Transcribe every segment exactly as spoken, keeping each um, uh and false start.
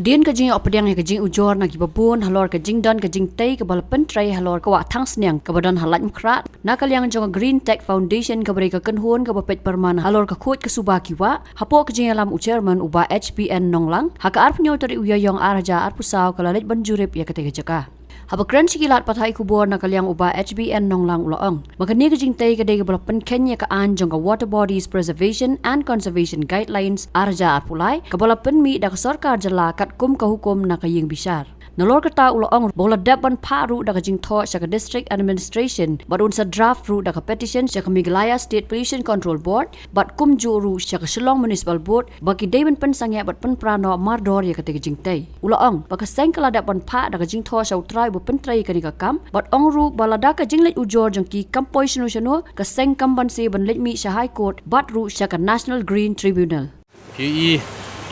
Hadien ka jingïoh pdiang ïa ka jingujor na kiba bun halor ka jingdon ka jingtei kaba la pyntrei halor ka wah Thangsniang kaba don ha Laitumkhrah, na ka liang jong ka Green Tech Foundation kaba dei ka kynhun kaba peit pyrman halor ka khuid ka suba ki wah, hapoh ka jingïalam u chairman u Bah H P N Nonglang, ha ka arphew hynñiew tarik u Ïaïong ar hajar arphew saw ka la leit ban jurip ïa katei ka jaka. Haba kren sha ki lad pathai khubor na ka liang u Bah H P N Nonglang u la ong ba kane ka jingtei ka dei kaba la pynkheiñ ïa ka aiñ jong ka Water Bodies Preservation and Conservation Guidelines ar hajar arphew lai kaba la pynmih da ka sorkar jylla katkum ka hukum na ka ïing bishar. Nalor kata u la ong ba u la dep ban phah ruh da ka jingthoh sha ka District Administration bad un sa draft ruh da ka petition sha ka Meghalaya State Pollution Control Board bad kumjuh ruh sha ka Shillong Municipal Board ba ki dei ban pynsangeh bad pynpra noh mardor ïa katei ka jingtei. U la ong ba ka seng ka la dep ban phah da ka jingthoh sha u trai uba pyntrei ïa kane ka kam bad ong ruh ba lada ka jingleit ujor jong ki kam poi shano shano, ka seng kam banse ban leit mih sha High Court bad ruh sha ka National Green Tribunal. Ki i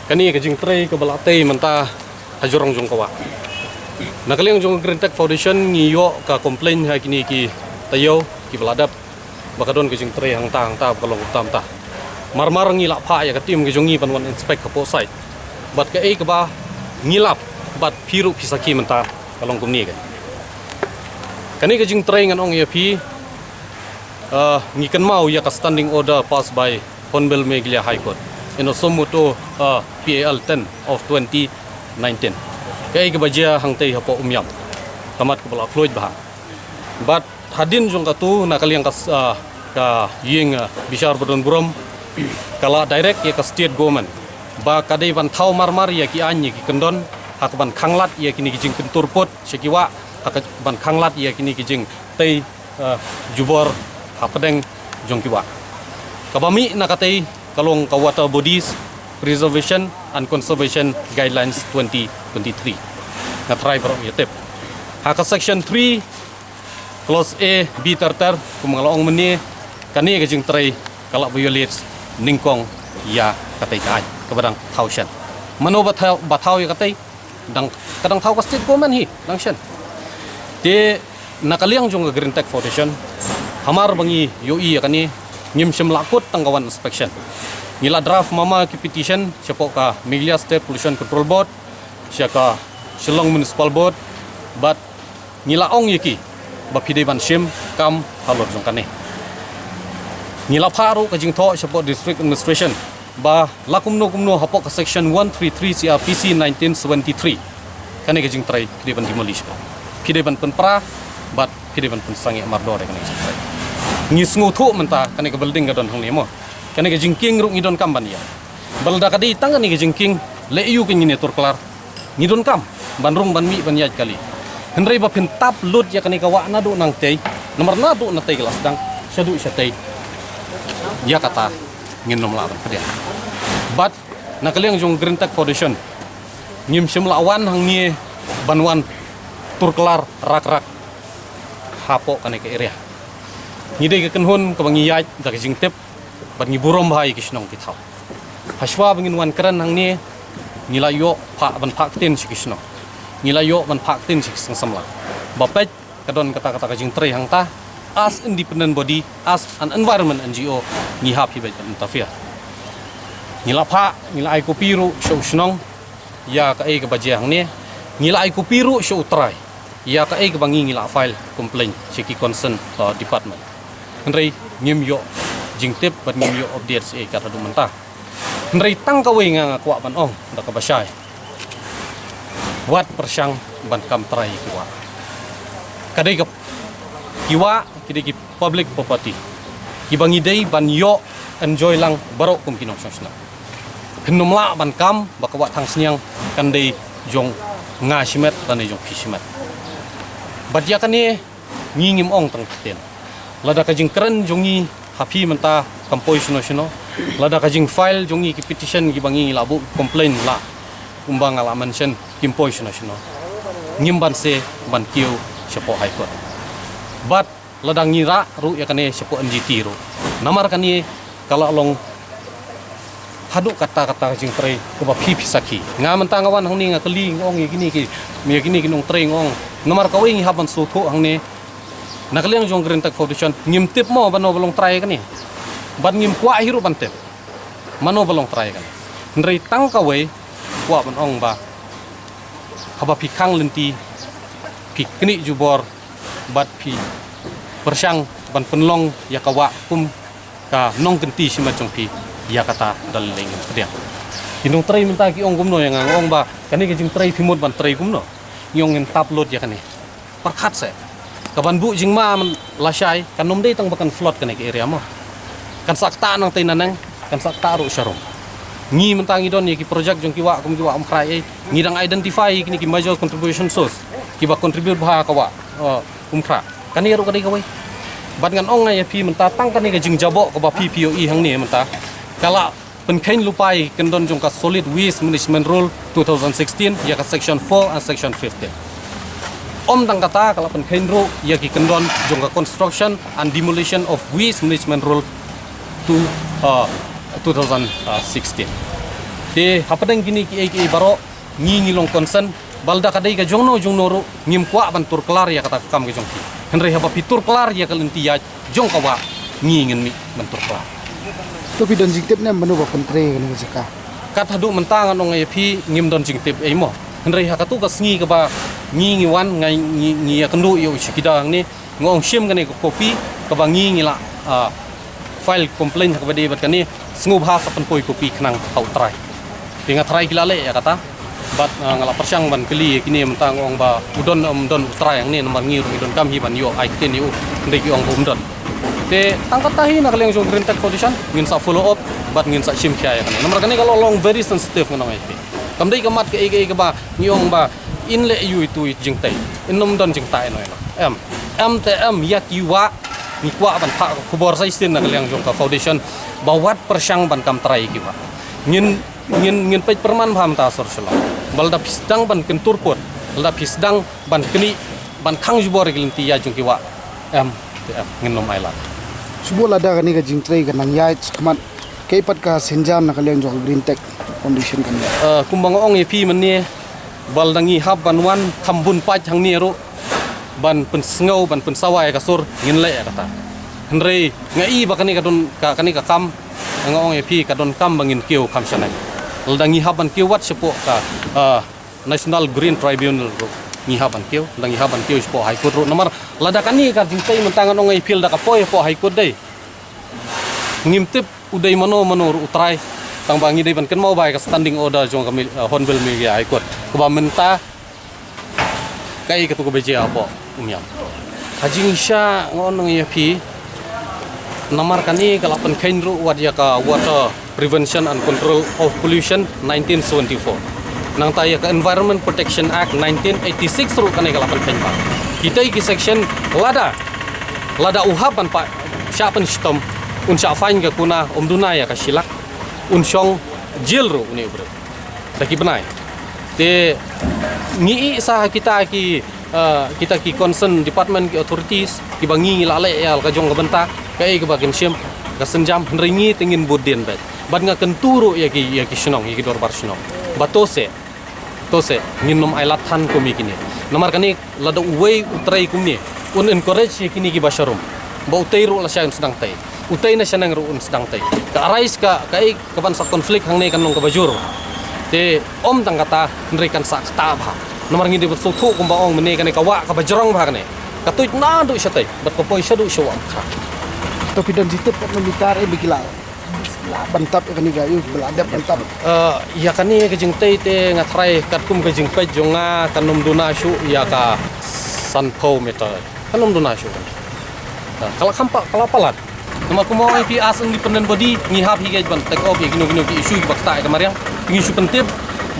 kane ka jingtrei kaba la tei mynta ha jrong jong ka wah. Na ka liang jong ka Green Tech Foundation ngi ïoh ka complain ha kine ki taïew kiba la dep ba ka don ka jingtrei hangta hangta ba ka long tam ta. Mar mar ngi la phah ïa ka team ka jong ngi ban wan inspect hapoh site. Bad kaei kaba ngi lap bad phi ruh phi sakhi mynta ka long kumne ka. Kane ka jingtrei ngan ong ïa phi, ah, ngi kynmaw ïa ka standing order passed by Honorable Meghalaya High Court in suo motu, ah, P A L ten of twenty nineteen. Kaei kaba jia hangtei hapoh Umiam ka mat kaba la khluid bha. Bad hadien jong katu na ka liang ka, ah, ka ïing, ah, bishar ba don burom ka la direct ïa ka state government ba ka dei ban thaw mar mar ïa ki aiñ ïa ki kyndon ha kaban khanglad ïa kine ki jingkyntur put sha ki wah, ha kaban khanglad ïa kine ki jingtei, ah, jubor hapdeng jong ki wah. Kaba mih na katei ka long ka Water Bodies Preservation and Conservation Guidelines twenty twenty-three. Nga trai baroh ïa tip ha ka section three, clause A, B ter ter, kum nga la ong mynne, kane ka jingtrei ka la violate nyngkong ïa katei ka aiñ kaba dang thaw shen. Mano ba thaw, ba thaw ïa katei? Dang, ka dang thaw ka state government hi, dang shen. Te na ka liang jong ka Green Tech Foundation, hamar ba ngi ïohi ïa kane, ngim shym la kut tang ka wan inspection. Ngi la draft mama ki petition shapoh ka Meghalaya State Pollution Control Board, sha ka Shillong Municipal Board, bad ngi la ong ïa ki ba phi dei ban shim kam halor jong kane. Ngi la phah ruh ka jingthoh shapoh District Administration ba la kumno kumno hapoh ka section one three three C R P C nineteen seventy-three, kane ka jingtrei ki dei ban demolish ba phi dei ban pynpra bad phi dei ban pynsangeh mardor ïa kane ka jingtrei. Ngi sngewthuh mynta kane ka building ka don hangne mo, kane ka jingkieng ruh ngi donkam ban ïa. Ba lada ka dei tang kane ka jingkieng, leh aïu kein ngin ïa tur klar? Ngi donkam ban rung ban mih ban ïaid kali. Hynrei ba phin tap lut ïa kane ka wah naduh nangtei, namar naduh natei ka la sdang shaduh shatei, ïa kata ngin nym lah ban pdiang. Bad na ka liang jong Green Tech Foundation ngim shym la wan hangne ban wan tur klar rak rak hapoh kane ka area. Ngi dei ka kynhun kaba ngi ïaid da ka jingtip bad ngi burom bha ïa ki shnong ki thaw. Hashwa ba ngin wan kren hangne, ngi la ïoh phah ban phah ktien sha ki shnong, ngi la ïoh ban phah ktien sha ki seng samla ba peit ka don kata kata ka jingtrei hangta. As independent body, as an environment N G O, ngi hap hi beit ban interfere. Ngi la phah, ngi la ai copy ruh sha u shnong ïa kaei kaba jia hangne. Ngi la ai copy ruh sha u trai ïa kaei kaba ngi, ngi la file complaint sha ki concern, uh, department. Hynrei ngim ïoh jingtip bad ngim ïoh update sha ei kat haduh mynta. Hynrei tang kawei nga, nga kwah ban ong da kaba shai, wat pyrshang ban kam trai ki wah. Ka dei ka, ki wah ki dei ki public property kiba ngi dei ban ïoh enjoy lang baroh kum ki nongshong shnong. Phin nym lah ban kam ba ka wah Thangsniang kan dei jong nga shimet lane jong phi shimet. Bad ïa kane ngi ngim ong tang ktien. Lada ka jingkren jong ngi ha phi mynta kam poi shano shano, lada ka jingfile jong ngi ki petition kiba ngi la buh complaint la, kumba nga la mention, kim poi shano shano, ngim banse ban kiew shapoh High Court. Bad lada ngi rah ruh ïa kane shapoh N G T ruh, namar kane ka la long haduh katta katta ka jingtrei kaba phi phi sakhi. Nga mynta nga wan hangne nga kylli, nga ong ïa kine ki, ïa kine ki nongtrei, nga ong, namar kawei ngi hap ban sngewthuh hangne. Na ka liang jong Green Tech Foundation ngim tip mo ba mano ba long trai ïa kane. Bad ngim kwah hi ruh ban tip mano ba long trai ïa kane. Hynrei tang kawei kwah ban ong ba Haba phi khang lynti, phi knieh jubor, bad phi pyrshang ban pynlong ïa ka wah kum ka nongkynti shimet jong phi ïa kata da lynti pdiang. Ki nongtrei mynta ki ong kumno ïa nga, nga ong ba kane ka jingtrei phi mut ban trei kumno. Ngi ong ngin tap lut ïa kane. Pyrkhat seh. Ka ban buh jingma man lashai, kan ym dei tang ba kan flood kane ka area mo. Kan sa ktah nangtei naneng, kan sa ktah ruh sharum. Ngi mynta ngi don ïa ki project jong ki wah kum ki wah Umkrai ei. Ngi dang identify ïa kine ki major contribution source. Ki ba contribute bha ka wah, uh, Umkrai. Kane ruh ka dei kawei. Bad ngan ong ïa phi mynta tang kane ka jingjaboh kaba phi phi ïohi hangne mynta. Ka la pynkheiñ lypa ïa ki kyndon jong ka Solid Waste Management Rule two thousand sixteen, ïa ka section four and section fifteen. Ym tang kata, ka la pynkheiñ ruh ïa ki kyndon jong ka Construction and Demolition of Waste Management Rule two, uh, two thousand sixteen. Te hapdeng kine kiei kiei baroh, ngi ngi long concern, ba lada ka dei ka jongno jongno ruh, ngim kwah ban tur klar ïa kata ka kam ka jong phi. Hynrei haba phi tur klar ïa ka lynti ïaid jong ka wah, ngi ngin mih ban tur klar. To phi don jingtip ne em bano ba pyntrei ïa kane ka jaka? Kat haduh mynta ngan ong ïa phi ngim don jingtip ei mo. Hynrei ha katu ka sngi kaba ngi ngi wan ngi ngi ïakynduh ïa u shakida hangne, nga ong shim kane ka copy kaba ngi ngi la, ah, file complaint ha kaba dei bad kane, sngewbha sa pynpoi copy khnang ha u trai. Te nga trai ki la leh ïa kata. Bad, ah, nga la pyrshang ban kylli ïa kine mynta nga ong ba u don ym don u trai hangne namar ngi ruh ngi donkam hi ban ïoh ai ktien ïa u, hynrei ki ong ba um don. Te tang kata hi na ka liang jong Green Tech Foundation ngin sa follow up bad ngin sa shim khia ïa kane. Namar kane ka long very sensitive ngan ong ïa phi. Kam dei ka mat kaei kaei kaba ngi ong ba in leh ïa u itu i jingtei. In ym don jingtei ïano ïano. Em. Em te em ïa ki wah ngi kwah ban phah ka khubor sa shisien na ka liang jong ka foundation ba wat pyrshang ban kam trai ïa ki wah. Ngin ngin ngin peit pyrman bha mynta sor Shillong. Ba lada phi sdang ban kyntur pud, lada phi sdang ban knieh, ban khang jubor ïa ki lynti ïaid jong ki wah. Em te em ngin ym ailad. Shu buh lada kane ka jingtrei ka nang ïaid shakhmat, kaei pat ka sienjam na ka liang jong ka Green Tech Foundation kan ïa. Eh, kumba nga ong ïa phi mynne, ba lada ngi hap ban wan kham bun paid hangne ruh ban pynsngew ban pynsawa ïa ka sur ngin leh ïa kata. Hynrei nga i ba kane ka don ka, kane ka kam, nga ong ïa phi ka donkam ba ngin kiew kham shaneng. Lada ngi hap ban kiew wat shapoh ka, ah, National Green Tribunal ruh ngi hap ban kiew, lada ngi hap ban kiew shapoh High Court ruh. Namar lada kane ka jingtei mynta ngan ong ïa phi lada ka poi shapoh High Court dei, ngim tip u dei mano mano ruh u trai. Tang ba ngi dei ban kynmaw ba ïa ka standing order jong ka mil-, eh, Hornbill Media High Court kaba mynta kaei katu kaba jia hapoh Umiam. Ha jingshisha nga ong ïa phi, namar kane ka la pynkheiñ ruh wat ïa ka Water Prevention and Control of Pollution nineteen seventy-four. Nangta ïa ka Environment Protection Act nineteen eighty-six ruh kane ka la pynkheiñ ba kitei ki section lada, lada u hap ban pah shah pynshitom, un shah fine ka kuna, um duna ïa ka shi lak, un shong jail ruh une u briew da ki bnai. Te ngi ïohi sa ha kita ki, eh, kita ki concern department, ki authorities kiba ngi ngi la leh ïa la ka jong ka bynta, kaei kaba kin shim ka sienjam, hynrei ngi te ngin bud dien beit. Bad nga kyntu ruh ïa ki, ïa ki shnong, ïa ki dorbar shnong ba to seh, to seh ngin ym ailad than kum ïa kine. Namar kane lada uwei u trei kumne un encourage ïa kine kiba sharum ba utei ruh lashai un sdang tei, utei na shaneng ruh un sdang tei. Ka arise ka, kaei ka ban sa conflict hangne kan long kaba jur. Te ym tang kata, hynrei kan sa ktah bha. Namar ngi dei ban sngewthuh kumba ong mynne kane ka wah kaba jrong bha kane, ka tuid naduh shatei bad ka poi shaduh sha wah Umkra. To phi don jingtip kat na mitar eh ba ki la, la ban tap ïa kane ka, ïa ba la dep ban tap. Eh, ïa kane ka jingtei te nga tharai katkum ka jingpeit jong nga kan ym duna shuh ïa ka sanphew meter. Kan ym duna shuh. Eh, ka la kham pa-, ka la palat. Namar kumba ong ïa phi as independent body ngi hap hi keiñ ban take up ïa kino kino ki issue kiba ktah ïa ka mariang. Ngi shu pyntip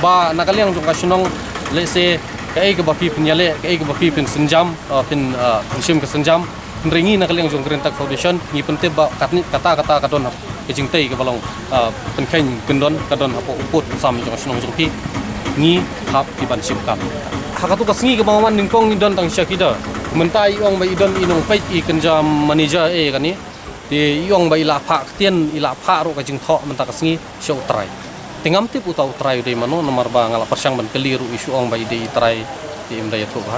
ba na ka liang jong ka shnong, let's say, kaei kaba phi pynïaleh, kaei kaba phi pynsienjam, eh, pyn, eh, pynshim ka sienjam. Hynrei ngi na ka liang jong Green Tech Foundation ngi pyntip ba katne, kata kata ka don hap ka jingtei kaba long, ah, pynkheiñ kyndon ka don hapoh u pud u sam jong ka shnong jong phi. Ngi hap ki ban shim kam. Ha katu ka sngi kaba nga wan nyngkong ngi don tang sha kida. Mynta i ong ba i don i nongpeit i kynja manager eh kane. Te i ong ba i la phah ktien, i la phah ruh ka jingthoh mynta ka sngi sha u trai. Te ngam tip uta u trai u dei mano, namar ba nga la pyrshang ban kylli ruh i shu ong ba i dei i trai, te im da ïathuh bha.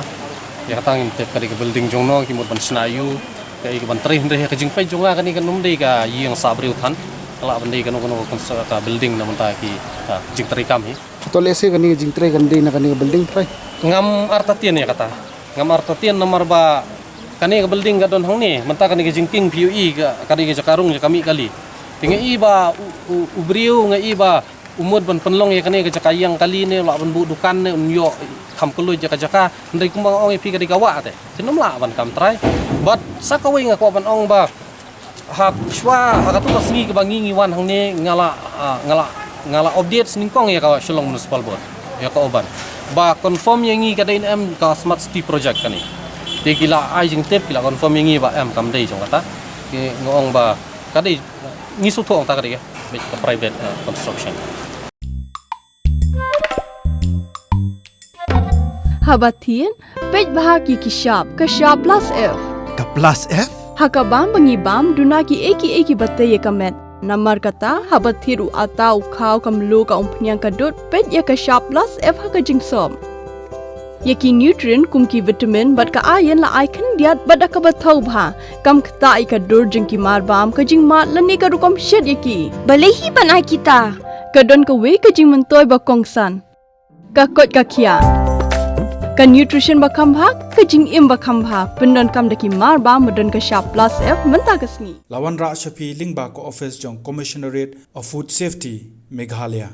Ïa kata ngim tip ka dei ka building jong no, ki mut ban shna ïa u, kaei ka ban trei, hynrei ha ka jingpeit jong nga kane kan ym dei ka ïing sah briew than. Ka lah ban dei kano kano ka building na bynta ki, ah, jingtrei kam hi. To lehse kane ka jingtrei kan dei na kane ka building, Trai? Ngam artatien ïa kata. Ngam artatien namar ba kane ka building ka don hangne, mynta kane ka jingkieng phi ïohi ka, ka dei ka jaka rung jaka mih kali. Te nga i ba u, u, u briew nga i ba u mut ban pynlong ïa kane ka jaka ïeng kali ne, lah ban buh dukan ne, un ïoh kham kylluid ïa ka jaka. Hynrei kumba nga ong ïa phi ka dei ka wah te. Te nym lah ban kam, Trai. Bad sa kawei nga kwah ban ong ba ha shuwa, ha katu ka sngi kaba ngi ngi wan hangne, nga la, ah, nga la, nga la update nyngkong ïa ka Shillong Municipal Board, ïa ka Urban, ba confirm ïa ngi ka dei ne em ka Smart City Project kane. Te ki la ai jingtip, ki la confirm ïa ngi ba em, kam dei jong kata. Ki, nga ong ba ka dei, ngi sngewthuh ong ta ka dei ka, bad ka private, ah, construction. Haba thied, peit bha ki ki shap, ka shap plus F. Ka plus F? Ha ka bam ba ngi bam, duna ki ei ki ei kiba tei ïa ka met. Namar kata, haba thied u atta, u khaw, ka mluh, ka umphniang, ka dud, peit ïa ka shap plus F ha ka jingsop. Ïa ki nutrient kum ki vitamin bad ka iron la ai khyndiat bad da kaba thaw bha. Kam ktah ïa ka dur jong ki mar bam, ka jingmad lane ka rukom shet ïa ki. Balei hi ban ai kita? Ka don kawei ka jingmyntoi ba kongsan. Ka koit ka khiah. Ka nutrition ba kham bha, ka jingim ba kham bha. Pyndonkam da ki mar bam ba don ka shap plus F mynta ka sngi. La wanrah sha phi lyngba ka office jong Commissionerate of Food Safety, Meghalaya.